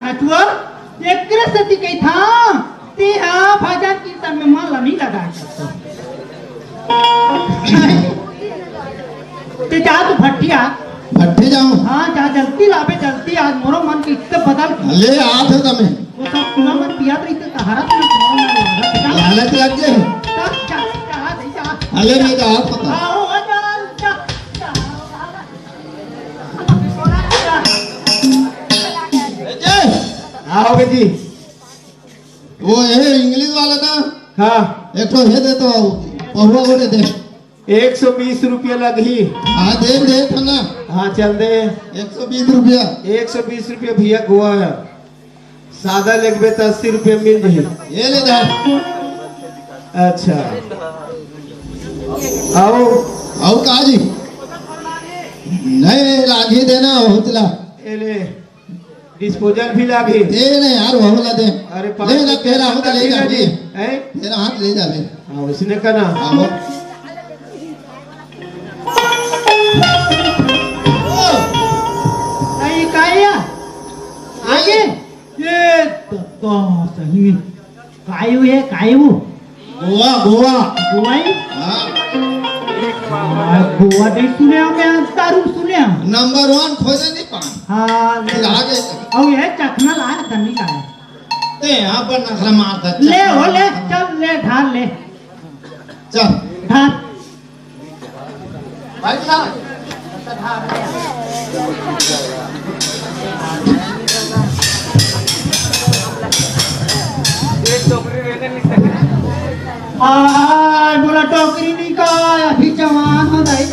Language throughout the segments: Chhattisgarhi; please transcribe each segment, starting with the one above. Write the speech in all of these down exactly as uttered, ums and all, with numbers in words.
अचुआ, एकरे सेती कहिथंव, तें हा भजन कीर्तन में मन ला नइ लगा सकत। तें जा तो भट्ठिया। भट्ठे जाऊं? हाँ, जा, जल्दी लाबे, जल्दी। आज मोरो मन के इतने बदल। ले, आत हे तमे। वो सब सुना मत, पियात रहिथे, तहारा तो मैं सुना ना लगा। लालच लग गए। जा, जा, जा, जा। अले, मैं तो आप पता। आओ, जा, जा, जा। आओ बेटी। वो हे इंग्लिश वाला ना? हाँ। एक ठो हे दे तो, पहुआ वो दे दे। एक सौ बीस रुपया लगही। हाँ, दे दे तो ना। हाँ, चल दे। एक सौ बीस रुपया। एक सौ बीस रुपया भैया गोवा हे। सादा लेगबे त अस्सी रुपया मिल जही। ये ले जा। अच्छा। आओ। आओ का जी? नहीं, नहीं, लागी देना होतला। ए ले। डिस्पोजल भी लागी। दे ना यार, वो वाला दे। अरे, ले ना, तेरा हाथ ले जा, ले। हैं? तेरा हाथ ले जा, ले। हाँ, उसने कहा ना। हाँ, वो। नहीं, काया? आगे? ये तो, तो सही में। कायू है, कायू। गोवा, गोवा। गोवा ही? हाँ। हाँ, गोवा नहीं सुने हो, मैं दारू सुने हो। नंबर वन खोजे नहीं पाए। हाँ, ले। फिर आगे। और ये चखना ला, धनी का है। ए, यहाँ पर नखरा मारता है। ले, हो ले, चल ले, ढाल ले। चल। ढाल। भाई साहब। हाय, मोला टोकरी निकाल, अभी जवान हो दाई।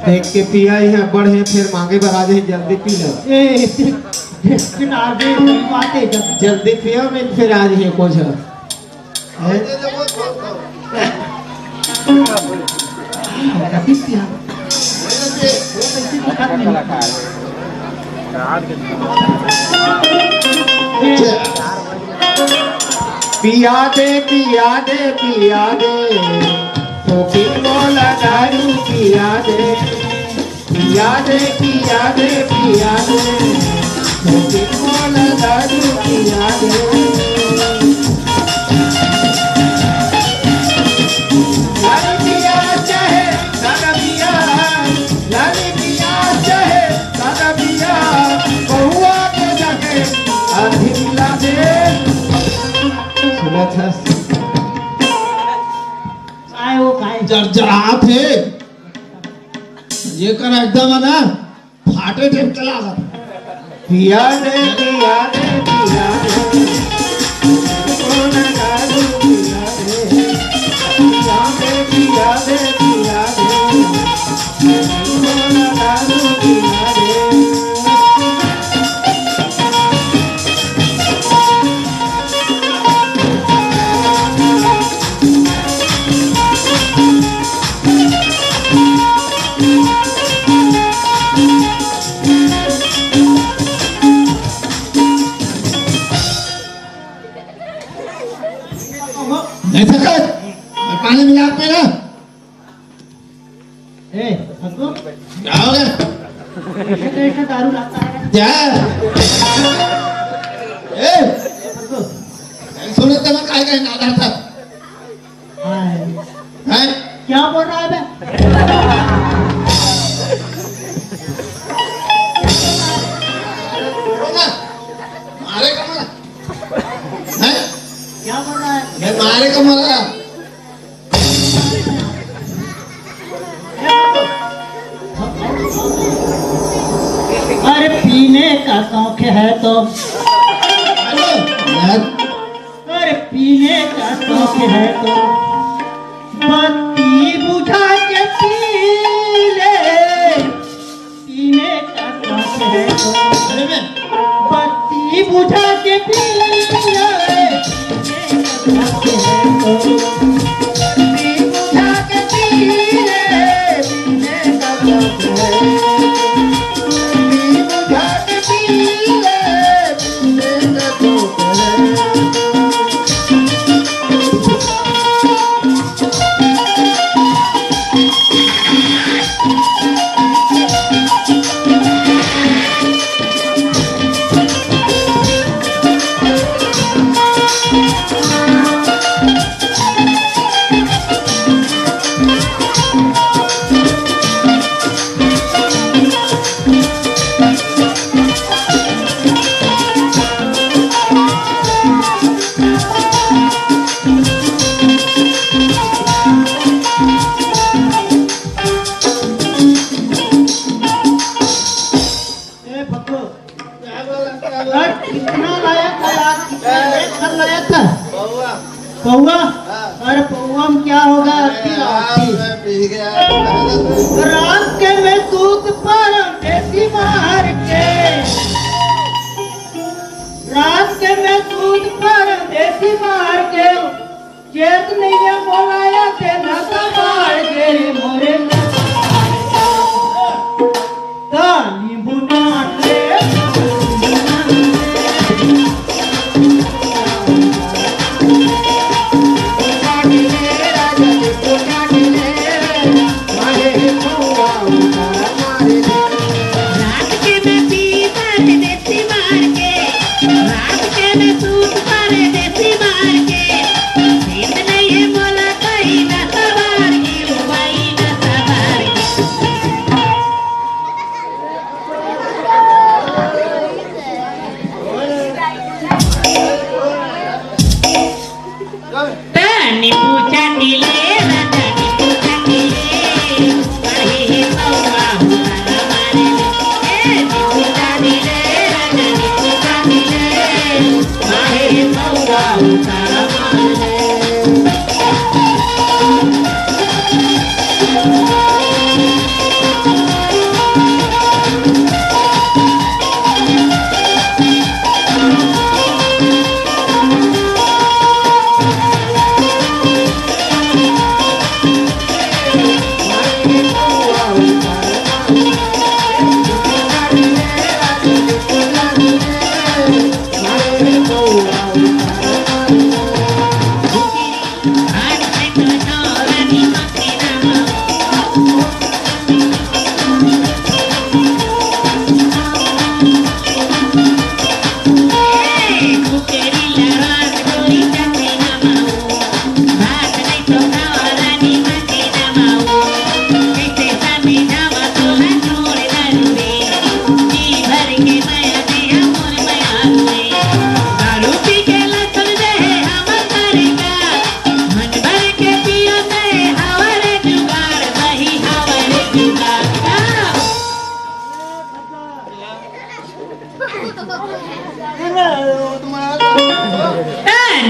देख के पिया ही है, बड़े फिर मांगे बर आ जाए, जल्दी पी ले। ए, देख के ना दे, बातें जल्दी। जल्दी पिया, मैं फिर आ जाए कुछ। हैं? पिया दे, पिया दे, पिया दे, तो पिंगोला दारू पिया दे। पिया दे, पिया दे, पिया दे, मोके मोला दारू पिया दे। लाल पिया चाहे सादा पिया, लाल पिया चाहे सादा पिया, बहुआ के जाके आधी मिला दे। सुनत हस? काय हो, काय? जर-, जरात हे। ये कर एकदम है ना, फाटे टेप चला कर। पिया दे, पिया दे, पिया दे। कौन दारू पिया दे? पिया दे, पिया दे, पिया दे। कौन दारू पिया दे? नहीं सकत। पानी मिला आप ना। ए, हंसो। क्या हो गया? ये तो ऐसा दारू लाता है। क्या? ए, हंसो। सुनत तो मैं काय काय नादार था। हाय। हैं? क्या बोल रहा है बे? बोलो ना। मारे का मारा। हैं? क्या बोल रहा है? मैं मारे का मारा। अरे पीने का शौक है तो। अरे पीने का शौक है तो बत्ती बुझा के पी ले। पीने का शौक है तो अरे मैं बत्ती बुझा के पी ले। पीने का शौक है तो बत्ती बुझा के पी ले। पीने का शौक है, बत्ती बुझा के पी ले। और कितना लाया था यार? कितना, एक भर लाया था? पौवा। पौवा? हाँ। अरे पौवा में क्या होगा? अरे अति यार, लाठी। मैं पी गया। रात के मैं सूत परदेसी मार के, रात के मैं सूत परदेसी मार के, चेत नइ हे मोला या ते नशा बाढ़ गे रे मोरे नशा बाढ़ गे। त नींबू नाम ले, नींबू नाम ले। रात के मैं पी परदेसी मार के, रात के मैं सूत परदेसी मार के, नींद नइ हे मोला कहीं ना सवार के, ओ भाई ना सवार के। तनी पूछा मिले, राजा नी पूछा मिले, काहे हे पौवा उतारा मारे ले। ए, नी पूछा मिले, राजा नी पूछा मिले, काहे हे पौवा उतारा मारे ले।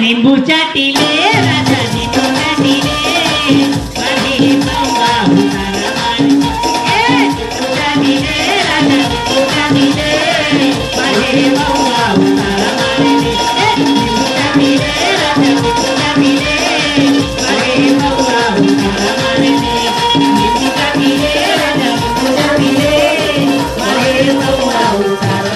नींबू चाटी ले, राजा नींबू चाटी ले, काहे हे पौवा उतारा मारे। ए, नींबू चाटी ले, राजा नींबू चाटी ले, काहे हे पौवा उतारा मारे। ए, नींबू चाटी ले, राजा नींबू चाटी ले, काहे हे पौवा उतारा मारे। नींबू चाटी ले, राजा नींबू चाटी ले, काहे हे पौवा उतारा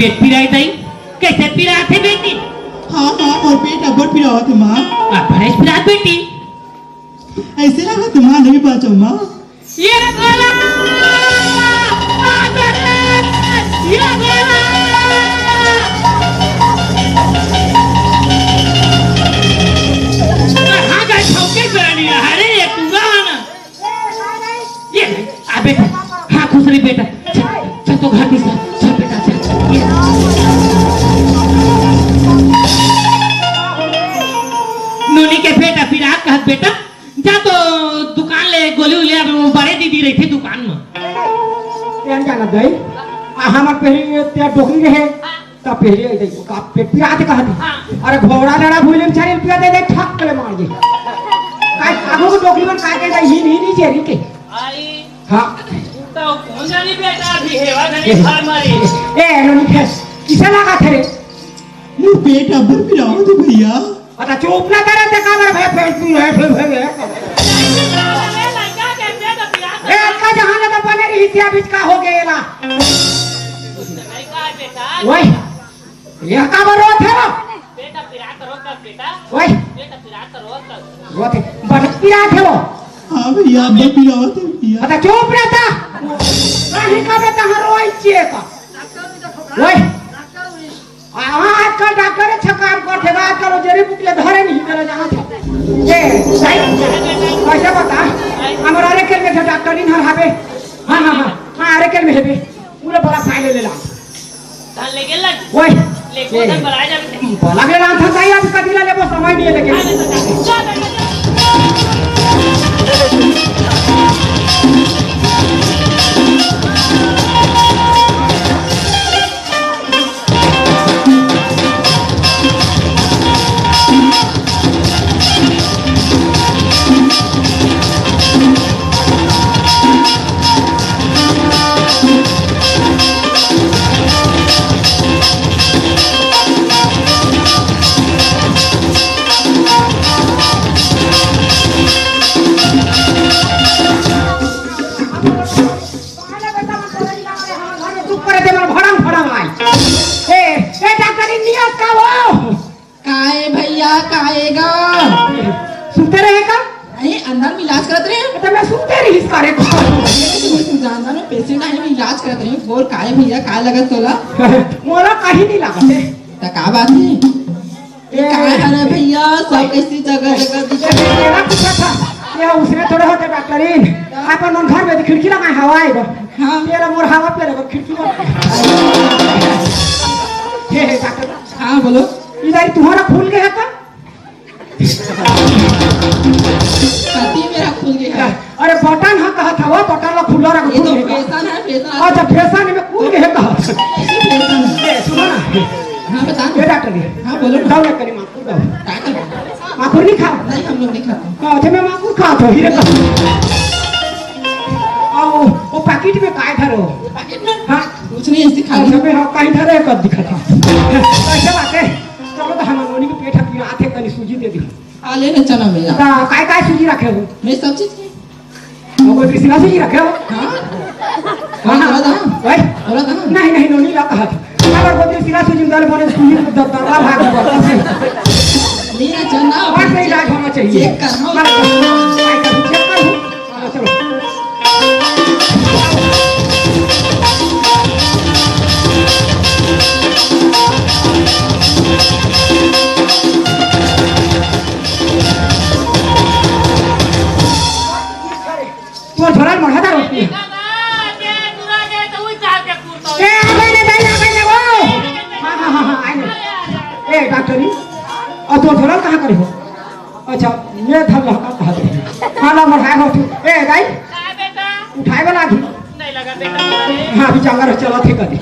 पेट पिरात हे दाई, कइसे पिरात हे बेटी? हाँ, हाँ, मोर पेट अब्बड़ पिरात हे माँ। अब्बड़ पिरात बेटी। अइसे लागत हे माँ, नइ बाँचव माँ। ये भोला! आ बे! ये भोला! हाँ, गाय छौके करनी है। अरे, ये पूरा है ना। ये ले, आ बेटा, हाँ, खुश रही बेटा। चल, चल तो घर दिस, चल बेटा, चल। ये। नोनी के बेटा, पिरात कहत बेटा, जा तो दुकान ले गोली उली, अब वो बड़े दीदी रहिथे दुकान में। तेन जाना दई, आ हमर पहली ये तेरा डोकरी रहे, तब पहले आई दई, का पेट पिरात कहत। हाँ। अरे घोड़ा लड़ा भूले में चालीस रुपया दे दे, ठक ले मार दे। काय आगू को डोकरी मन काय के दई, ही नहीं, नहीं चेरी के। आई। हाँ। तू तो कौन जानी बेटा, अभी हेवा धनी फार मारी। ए, नोनी खेस, किसे लगा थे रे? मोर पेट अब्बड़ पिरात हे भैया। अता चुप ना करे ते काबर भय पेट पी है, फिर भय है। ए, अतका जहाँ ले तो बने रही थी, अभी का हो गया ला? वही, ये काबर रोत हे वो? बेटा पिरात रोत हे बेटा। वही। बेटा पिरात रोत हे। रोत हे, बड़ पिरात हे वो। हाँ भैया, अब्बड़ पिरात हे भैया। अता चुप रहता। नहीं का बेटा, हर रोई चेक। वही। आ, हाँ, आजकल डॉक्टर अच्छा काम करथे, आजकल वो जेरी बुक ले धरे नहीं करे जाना था। ए, सही? कैसे बता? हमारा अरे के में डॉक्टर नहीं हर हावे। हाँ, हाँ, हाँ, हाँ, अरे के में हेबे। पूरा बड़ा फाइल ले ला। धान ले गेल लग। ओए। ले ए। गोदन बला जाबे। बला गेल आंथा जाई, अब कदी ला लेबो, समय नहीं है लेकिन। चुप करे दे, मन भड़ंग भड़ंग आई। ए, ए, डॉक्टर इंडिया का वो? काहे भैया, काहे गा? सुते रहे का? अरे, अंदर में इलाज करत रहे। तो मैं सुते रही सारे को। अरे, तू सुजान ना, पेशेंट आए, मैं इलाज करत रही। बोल, काहे भैया, का लगत तोला? मोला कहीं नहीं लगा। त का बात है? ये काय हरे भैया, सब कैसी जगह जगह दिख रहे हैं। तेरा पूछा था, ये उसने थोड़े होते डॉक्टरीन। अपन मन घर में तो खिड़की लगाए, हवा आएगा। हाँ। तेरा मोर हवा पे लगा, खिड़की लगा। हे, हे, डॉक्टर। हाँ, बोलो। इधर तुम्हारा खुल गया था? कति मेरा खुल गया है। अरे बटन ह कहत हवा, बटन ला खुला रख, ये खुल तो गया। फैशन है, फैशन। अच्छा, फैशन में खुल गया कहा। कैसे फैशन है? ए, सुनो ना। हाँ, बता ना। ए, डॉक्टर जी। हाँ, बोलो ना। दौड़ करी माँ, खुल दौड़। का कर? माँ, खुल नहीं खा। नहीं, हम लोग नहीं खाते। हाँ, अच्छा, मैं माँ, खुल खा तो, हीरे का। आओ, वो पैकेट में काय धरो? पैकेट में? हाँ। कुछ नहीं, ऐसे खाली। अच्छा, मैं हाँ, कहीं धरे कर दिखा था। कैसे बात है? चलो तो हम नोनी के पेट ह पीरा थे, कनी सूजी दे दी। आ ले ना चना में जा। ता काय काय सूजी रखे हो? मैं सब चीज की। वो कोई सिला सूजी रखे हो? हाँ। हाँ, हाँ। बोला था ना? भाई? बोला था ना? नहीं, नहीं, नोनी ला कहा था। अगर कोई सिला सूजी उधर बोले सूजी तो दरबार भाग जाता। ले ना चना, और से इलाज होना चाहिए। चेक कर, हाँ। मैं चेक करूँ। चलो, चलो। तोर झोला मढ़ा था रोटी। ए, आ गई ने, दाई, आ गई ने, वो। हाँ, हाँ, हाँ, हाँ, आई ने। ए, डॉक्टरी, और तोर झोला कहाँ करे हो? अच्छा, ये धर लो, का कहत हे? हाँ, ला, मोर हाथ उठ। ए, दाई, का बेटा? उठाए वाला अभी। नहीं लगा बेटा, अरे। हाँ, अभी चांगर चला थे कभी।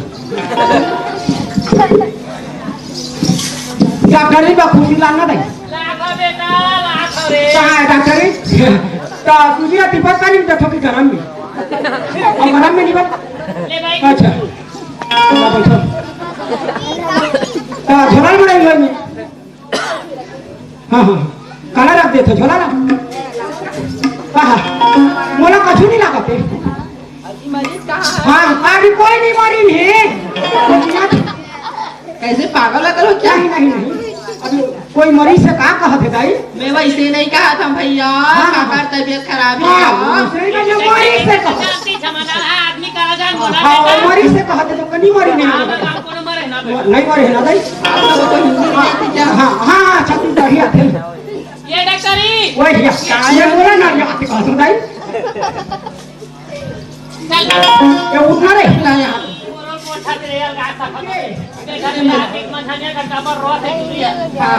डॉक्टर जी, बा खुशी लाना दाई। लागा बेटा, लागा रे। कहाँ है डॉक्टर जी? तो तुझे तिब्बत का नहीं बैठो कि गरम में? और गरम में नहीं बैठ? ले भाई। अच्छा। ला बैठो। तो झोला में नहीं बैठ। हाँ, हाँ। काला रख देथो, झोला रख। हाँ, हाँ। मोला कछु नहीं लागत हे। हाँ, अभी कोई नहीं मरी नहीं। कोई नहीं। कैसे पागल अकल हो क्या? नहीं, नहीं, नहीं। अभी कोई मरीज से का कहत हे दाई? मैं वैसे नहीं कहा था भैया, हाँ, हाँ। काकर तबीयत खराब है हाँ, क्या? वैसे ही मैं मरीज से कहा। शांति समाधान है, आदमी का आजान बोला हाँ, बेटा। वो मरीज से कहत हे तो कनी मरी नहीं हाँ, होगा। बस आपको नंबर है ना बेटा। नहीं मरे है ना दाई? आप लोगों को हिंदी नहीं आती क्या? हाँ, हाँ, हाँ, छत्तीसगढ़ी आते हैं। ये डॉक्टरी। वही, ये बोला ना, ये आते कहा तुम दाई? ये उठना रे। हाँ।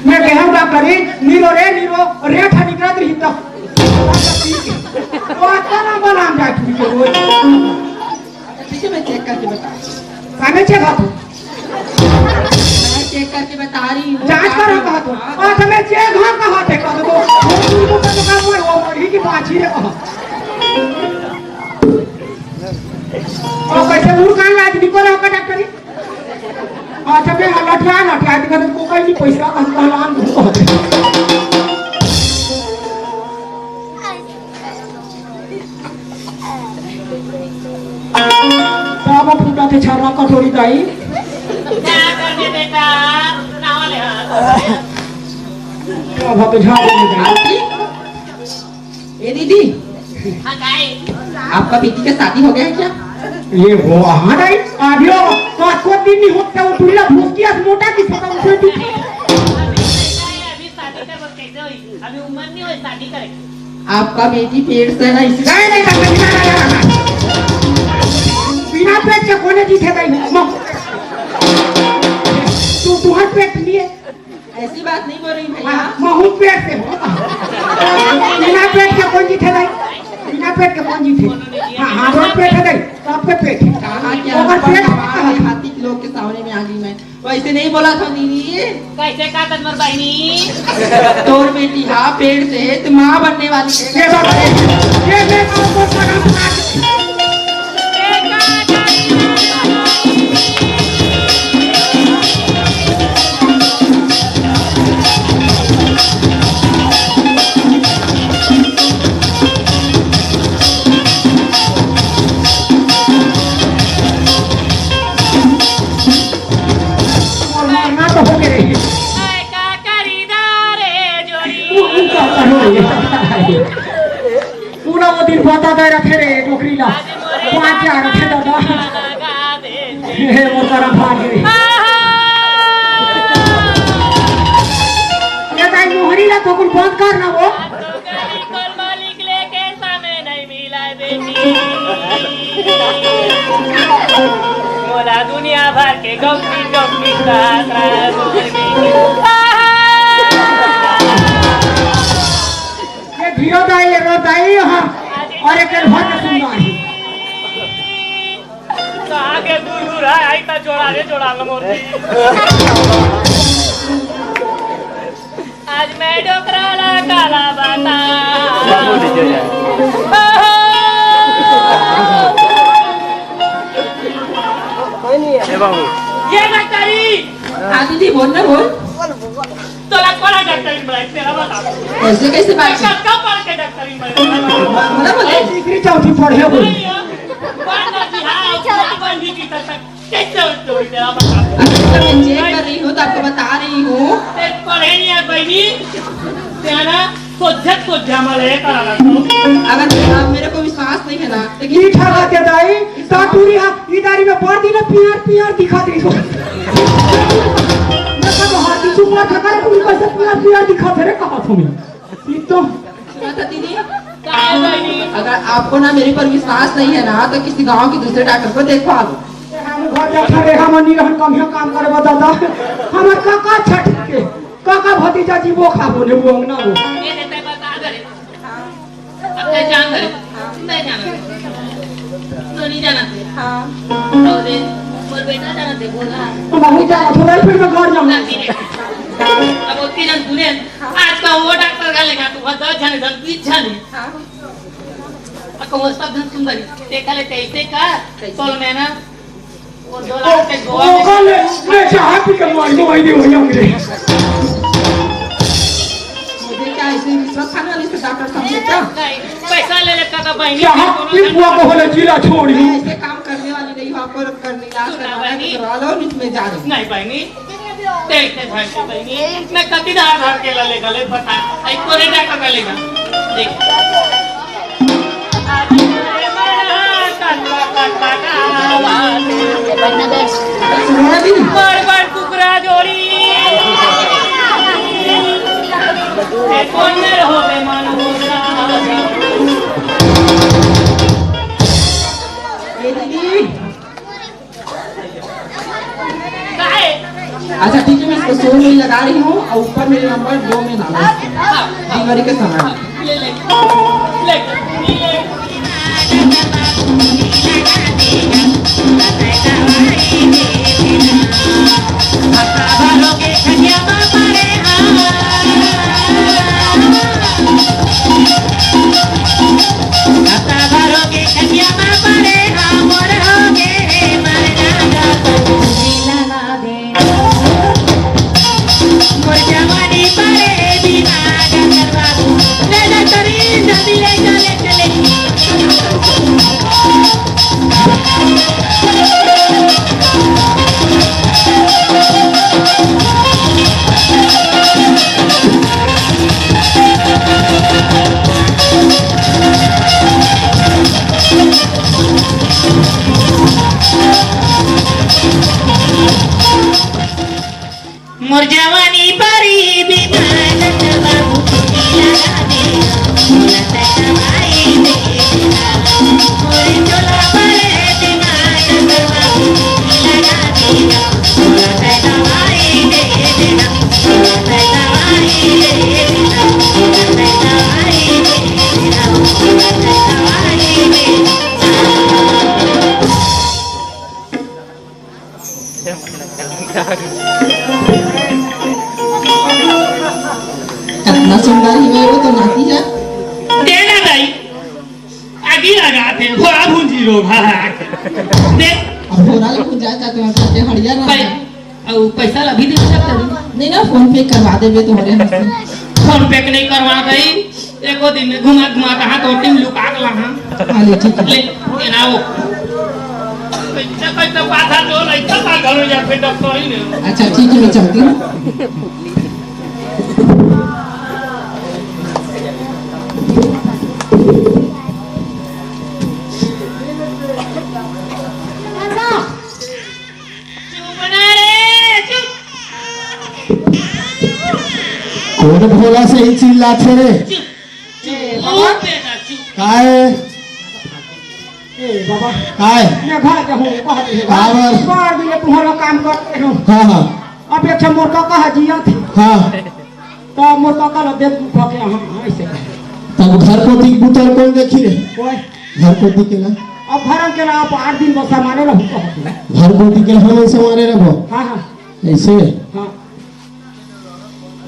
मैं कहूँ डॉक्टर, नीरो रे, नीरो, रे ठा निकलत रही तो। वो आता ना बना जाए ठीक है, रोज। ठीक है, मैं चेक करके बता। काहे चेक आप? मैं चेक करके बता रही हूँ। जांच करो कहा तो। हाँ। अच्छा, मैं चेक हाँ कहा थे, कहा तो। वो तुमको तो काम हुआ, वो मरी की पाछी रे कहा। और कैसे मुंह कान लाज निकल रहा होगा डॉक्टरी? अच्छा, मैं लठिया, लठिया, दिखा दे, को कहीं नहीं पैसा, हम कहलान, हम कहते। बाबा फूटा थे छाना कटोरी दाई। क्या करने बेटा? सुनाओ ले हाँ। क्या बात है, झाड़ दे दाई। ए दीदी, हाँ, काय? आपका बेटी का शादी हो गया है क्या? ये वो, हाँ दाई, अभी वो तो आपको दिन नहीं होता, वो टुल्ला भूस की आज मोटा की छोटा उसे भी। अभी बेटा है, अभी शादी कर, वो कैसे हुई? अभी उम्र नहीं हुई शादी करे। आपका बेटी पेट से है ना, इसी नहीं, नहीं, नहीं, नहीं, नहीं, नहीं, नहीं। बिना पेट के कोने जी थे दाई, म-, तू, तुम्हार पेट लिए। ऐसी बात नहीं बोल रही भैया। हाँ, महू पेट से हो। बिना पेट के कौन जी थे दाई? बिना पेट के कौन जी थे? हाँ, हाँ, रोड पेट है दाई, तो आपके पेट है। कहा क्या ओकर पेट आपका है। हाथी के लोग के सामने में आ गई मैं। वैसे नहीं बोला था दीदी। कैसे कहा था तुम्हारी बहनी? तोर बेटी हाँ पेट से तो माँ बनने वाली है। ये बात है। ये मैं आपको सलाम बता के और मारना तो हो गए। ऐ का करी दा रे जोड़ी। वो उनका करो ये। पूरा वो दिन बता दे रखे रे डोकरी ला। पाँच हजार रखे दादा। लगा दे। हे वो सारा भाग गई। आहा। ये भाई मोहरी ला तो कुल बंद कर ना वो। तो गली कोल मालिक लेके सामने नहीं मिला बेटी। मोला दुनिया भर के गौती गौती साथ रह मोर बेटी। आहा। ये धीरो दाई, ये रो दाई, हाँ। और एक घर के सुनना है। कहाँ के दूर दूर है, आई ता जोड़ा रे जोड़ा लो मोर दी। आज मैं डोकरा ला काला बाता। ए बाबू। ये मैं करी। हाँ दीदी, बोल ना, बोल। तोला कोन डॉक्टरी में बुलाए, तेला बता। ऐसे कैसे बात? कब, कब पढ़ के डॉक्टरी में बुलाए? बोला, बोला। ए, डिग्री चौथी पढ़े हो। नहीं, हाँ। कौन सा जी, हाँ, कौन सी की तक, कैसे हो तो, तेला बता। अभी तो मैं चेक कर रही हूँ, तो आपको बता रही हूँ। ए, पढ़े नहीं है, बहनी। तेरा सोझे, सोझे हमारे ये करा रखो। अगर आप मेरे को विश्वास नहीं है ना, तो ये ठगा के दाई, ताटूरी हा, इदारी में बार दिन पियार, पियार दिखा दे इसको। मैं कहा, "हाथी चुप ना ठगा रे, तू कैसे पियार, पियार दिखा दे रे, कहा था मैं?" ये तो सुना था दीदी? अगर आपको ना मेरे पर विश्वास नहीं है ना, तो किसी गांव के दूसरे डॉक्टर को देखवा लो। हम घर जा खड़े, हम नहीं रहन, कम ही काम करबो दादा। हमर काका छठ के, काका भतीजा जी वो खाबो ने वो अंगना वो। ये देते बता दे। अब पहचान करे। नहीं जाना। तो नहीं जाना थे। हाँ। और ये, और बेटा जाना थे, बोला। तो मैं नहीं जाना, थोड़ा ही फिर मैं घर जाऊंगा। अब वो तीन जन सुने, आज का वो डॉक्टर का लेगा, तो वहाँ दस जने, दस बीस जने। हाँ। अब वो सब जन सुंदर ही। देखा ले, कैसे का? कैसे? तो मैं ना, वो दो लाख के गोवा में ओकर ले, मैं चाह पी के मार दो, भाई, दे भैया मेरे। मुझे क्या ऐसे रिश्वत खाने वाले से डॉक्टर समझे क्या? नहीं, पैसा ले लेता था बहनी, चाह दोनों पी जन बुआ को बोले, जिला छोड़ी। मैं ऐसे काम करने वाली नहीं हो, आपको करने, इलाज सुना करवाना है तो बहनी। करवा लो, नहीं तो मैं जा रही हूँ। नहीं बहनी, देख दे भाई से बहनी, मैं कति धार धार के ला लेगा, ले बता, आई कोने जाकर का लेगा, देख। सुना दी। बड़ बड़ कुकरा जोड़ी, ए कोन में रहो बे मानो। ये दीदी। अच्छा ठीक है, मैं इसको सौ में लगा रही हूँ और ऊपर मेरे नंबर दो में डालो। डिलीवरी के समय। मोर जवानी परी बीमार बाबू, लगा दे, मोला तै दवाई दे दे। मोर चोला परे बीमार बाबू, लगा दे, मोला तै दवाई दे दे। मोला तै दवाई दे दे, मोला तै दवाई दे दे, मोला तै दवाई दे दे। कितना सुंदर ही है वो तो, नाती है। देना दाई, आगी लगा दे, घोड़ा भूंजी लो भाई। दे। अब घोड़ा ले भूंजा चाहते हो, तो हड़िया ना भाई, है। अब पैसा ला भी दे सकते हो। नहीं ना, PhonePe करवा देबे तुम्हारे हाथ से। PhonePe के नहीं करवा भाई। एको दिन में घुमा घुमा कहाँ तो टीम लुका के लाहा। हाँ, ले, ठीक है। ले, ये ना वो। पैसा, पैसा, पाछा जो नहीं था, पागल हो जा, फिर डॉक्टर ही नहीं। अच्छा, ठीक है, मैं चलती हूँ। चुप ना रे, चुप। कोन भोला से ही चिल्लाथे रे? चुप, चुप। ए, बाबा। ओ बेटा, चुप। काय? ए, बाबा। काय? मैं घर के हूँ, कह दे। काबर? बार दिन तुम्हारा काम करते हो। हाँ, हाँ। अब एक ठो मोर काका है जिया थे। हाँ। तो मोर काका ला देख दुख के हम ऐसे। तब घर कोती बुता ल कोन देखी रे? कोई। घर कोती के ला? अब घर के ला आप आठ दिन बस हमारे रहू तो। घर कोती के ला हम ऐसे मारे रहबो। हाँ, हाँ। ऐसे? हाँ।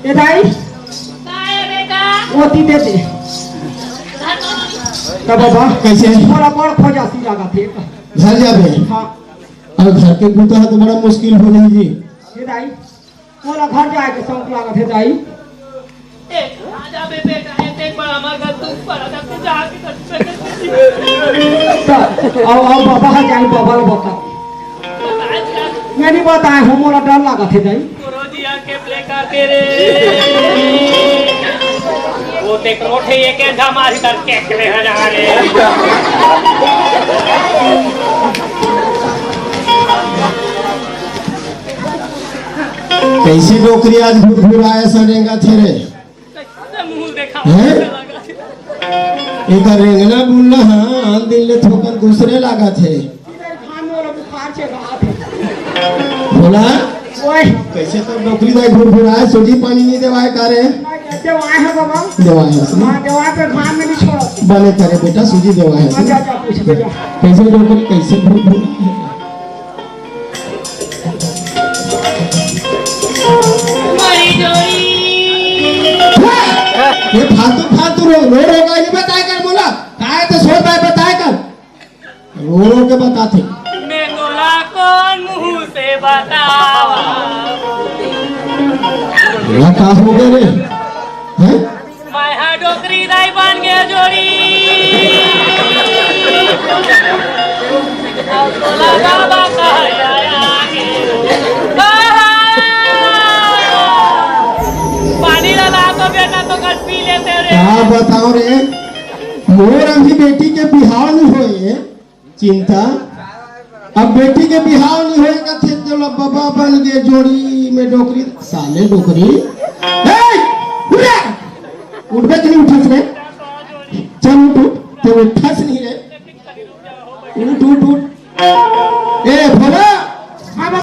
ए दाई। काय बेटा? ओती दे दे। तो बाबा। कैसे? थोड़ा बड़ खोजा सी लगा थे। घर जाबे? हाँ। अब घर के बुता है तो बड़ा मुश्किल हो जाई जी। ए दाई। मोला घर जाए के शौक लागत हे दाई। ए, आ जा बे बेटा, ए, देख बा, हमार घर दुख पड़ा था, तू जा के कर सकत। तो, आओ, आओ, बाबा हा जाए, बाबा ला बता। मैं नहीं बताए हूँ, मोला डर लागत हे दाई। गुरुजी आके प्ले कर दे रे। वो देख रोड है, ये के धमारी तर के ले जा रे। कैसे डोकरी आज भुरभुराए सनेगा थे रे? कैसे मुंह देखा हैं? एकर रेंगना बुलना, हाँ, आन दिन ले थोकन दूसरे लागत हे। इधर घाम में वाला बुखार चढ़ा थे। बोला? ओए। कैसे तो डोकरी दाई भुरभुराए, सूजी पानी नहीं देवाए का रे? ना, देवाए है बाबा। देवाए है, सुन। हाँ, देवाए पे घाम में नहीं छोड़ा। बने करे बेटा, सूजी देवाए है, हाँ, सुन। जा, जा, पूछ ले, जा। कैसे डोकरी, कैसे भुरभुराए? मारी जोड़ी। ये फालतू, फालतू रो, रो, रो का नहीं बताए कर बोला। काय तो सोच पाए बताए कर। रो, रो के बताते। मैं तोला कौन मुंह से बतावा? ये का हो गए रे? हैं? मैं हा डोकरी दाई बन गया जोड़ी। पानी ला ला तो बेटा तो कट पी लेते रे। का बताओ रे, मोर अभी बेटी के बिहाव नहीं होए, चिंता। अब बेटी के बिहाव नहीं होए कथे, तो ला बाबा बन के जोड़ी में डोकरी, साले डोकरी। ए, उठ रे! उठबे कि नहीं उठस रे? चल उठ, उठ, ते उठस नहीं रे। उठ, उठ, उठ।